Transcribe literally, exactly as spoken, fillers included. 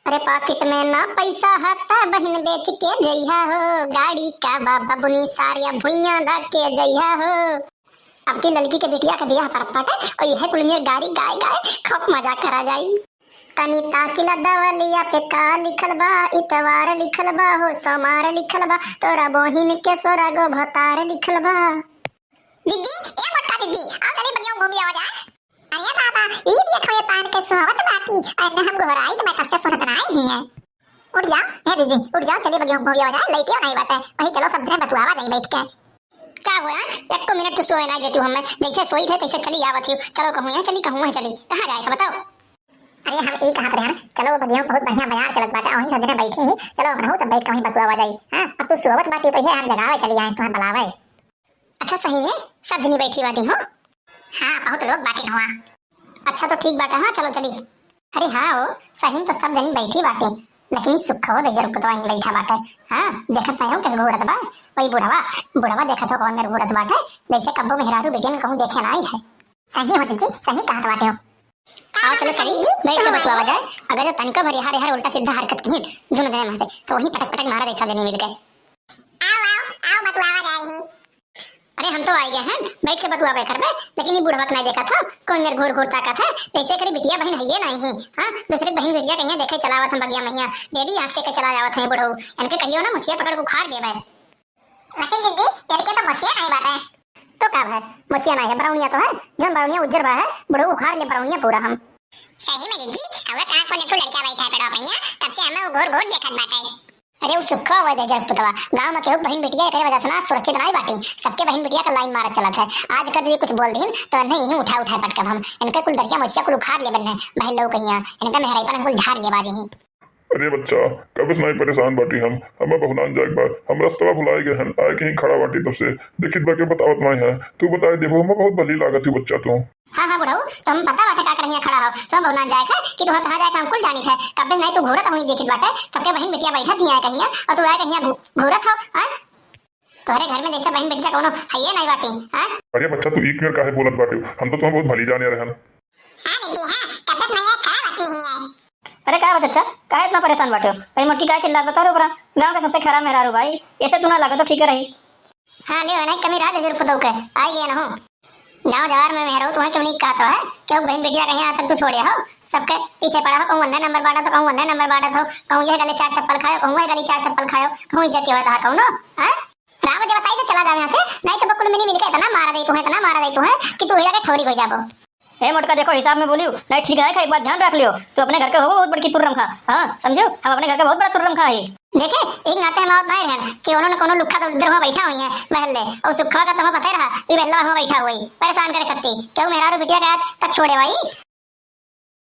अरे पाकिट में ना पैसा है त बहिन बेच के जइहा हो, गाड़ी का बा बबुनी सारिया भुइयां ध के जइहा हो। अब की ललकी के बिटिया के बियाह परत बाटे, और यह कुल मेर गारी गाय गाय खूब मजा करा जाई। तनी ताकिला दवलिया पे का लिखल बा, इतवार लिखल बा हो, सोमार लिखल बा, तोरा बहिन के सोरा गो भतार लिखल बा। दीदी, ए मोटका दीदी, आओ चली बगिया में घूमी आवा जाए। अरे बाबा, ई देखो ये पान के सोवत बाटी, अरे हम गोहराई तो मैं कब से सुनत ना आई ही है। उठ जाओ, हे दीदी, उठ जाओ, चली बगिया में घूमी आवा जाए, लइटियो नहीं बाटे, वही चलो सब दिन बतुआवा जाई बैठ के। का हुआ? एको मिनट तू सोए ना देती हूँ हमें, जैसे सोई थे तैसे चली आवत ही। चलो कहूँ यहाँ चली, कहूँ वहीं चली, कहाँ जाए का बताओ? अरे हम ई कहत रहन, चलो वो बगिया में बहुत बढ़िया बयार चलत बाटे, वहीं सब दिन बैठी ही, चलो हमहू सब बैठ के वहीं बतुआवा जाई। हाँ, अब तू सोवत बाटी तो ये हम जगावे चली आए, तुम्हें बुलावे। अच्छा सही में सब जनी बैठी बाटी हो? हाँ, बहुत लोग बाटी हुआ। अच्छा तो ठीक बाटे, हाँ चलो चली। अरे हाँ हो, सही में तो सब जनी बैठी बाटी, लेकिन ई सुखो दे जरूर तो वहीं बैठा बाटे। हाँ, देखत नहीं हो कैसे घूरत बा, वही बुढ़वा, बुढ़वा देखत हो कौन मेर घूरत बाटे, जैसे कब्बो मेहरारू बेटियन कहूँ देखे ना आई है। सही हो दीदी, सही कहत बाटे हो। आओ चलो चली, बैठ के बतुआवा जाए। अगर जब तनिको भर यहाँ रे हर उल्टा सीधा हरकत की दोनों जने वहाँ से, तो वहीं पटक पटक मारा देखा देने मिल के। आओ आओ आओ बतुआवा जाए ही। अरे हम तो आई गए हैं, बैठ के बतुआवे करबे, लेकिन ये बुढ़वा के नहीं देखा था, कौन मेर घूर घूर ताकत है, जैसे करी बिटिया बहन है ये नहीं है। हाँ, दूसरे बहन बिटिया कहीं देखे चलावत हम बगिया मैया, डेली आँख से के चला जावत है बुढ़ऊ, इनके कहियो ना मुछिया पकड़ के उखाड़ देबे। लेकिन दीदी, इनके तो मोछिया नहीं बाटे। तो का भय, मोछिया नहीं है, बरौनिया तो है। जौन बरौनिया उज्जर बा है, बुढ़ऊ उखाड़ ले बरौनिया पूरा हम। सही में दीदी, हवे कहाँ को नेटू लड़का बैठा है पेड़वा पहिया, तब से हमें वो घोर घोर देखत बाटे। अरे वो सुखा हुआ दे जर पुतवा, गाँव में केहू बहिन बिटिया एकरे वजह से ना सुरक्षित नहीं बाटी। सबके बहिन बिटिया का लाइन मारत चलत है। आज कर जो ये कुछ बोल दीन तो इन्हें यहीं उठा उठा पटकब हम। इनके कुल दरिया मोछिया कुल उखाड़ ले बन्ने, बहन लोग कहिया, इनका मेहराईपन कुल झाड़ ले बाजे ही। अरे बच्चा, कब से नहीं परेशान बाटी हम, हमें बहुनान जाए के बा, हम रस्तवा भुलाए गए हन, आए के ही खड़ा बाटी तब से, देखित बा के बतावत नहीं है, तू बताए देबो, हमें बहुत भली लागत ही बच्चा तू। हाँ, हाँ बुढ़ऊ, तो हम पता बाटे का करहिया खड़ा हो, तो बहुनान जाए के कि तू कहाँ जाए के हम कुल जानित है, कब से नहीं तू घूरत हुई देखित बाटे, सबके बहिन बिटिया बैठत ही आए कहिया, और तू आए कहिया घू-, घूरत हो, हाँ? तोहरे घर में जैसे बहिन बिटिया कौनो हइये नहीं बाटी, हाँ? अरे बच्चा, तू एक मेर काहे बोलत बाटे, हम तो तुम्हें बहुत भली जाने रहन। हाँ दीदी, हाँ, कब से नहीं खड़ा बाटी नहीं है। अरे का बा चाचा, काहे इतना परेशान बाटे हो? भाई मोटकी काहे चिल्लात बा तोहरे ऊपर? गाँव के सबसे खराब मेहरारू भाई, ऐसे तू ना लागत तो ठीक रही। हाँ, ले, नहीं कमी रहा जरूर पुतऊ के, आई गया ना हूँ। गाँव जवार में मेहरारू तुम्हें क्यों नहीं कहत है? क्यों बहन बिटिया कहीं आज तक तू छोड़े हो? सबके पीछे पड़ा हो, कहूँ वन्ने नंबर बांटत हो, कहूँ वन्ने नंबर बांटत हो, कहूँ यह गली चार चप्पल खायो, कहूँ वह गली चार चप्पल खायो, कहूँ इज्जत होता है, कहूँ नो? हाँ? राम जी बताई तो चला जाओ यहाँ से, नहीं तो बकुल मिली मिलके इतना मारा दे तू है, इतना मारा दे तू है कि तू हिला के ठोरी हो जाबो। ए मोटका, देखो हिसाब में बोलियो, नहीं ठीक नहीं खा, एक बात ध्यान रख लियो, तू अपने घर के हो बहुत बड़की तुर्रम खा। हाँ समझो, हम अपने घर के बहुत बड़ा तुर्रम खा है। देखे, एक नाते हम आवत नहीं रहन कि उन्होंने कोनो लुक्खा तो उधर हुआ बैठा हुई है महल्ले, और सुखवा का तुम्हें पता ही रहा, ये बहला हुआ बैठा हुई परेशान करे खत्ती, क्यों मेहरारू बिटिया का आज तक छोड़े भाई?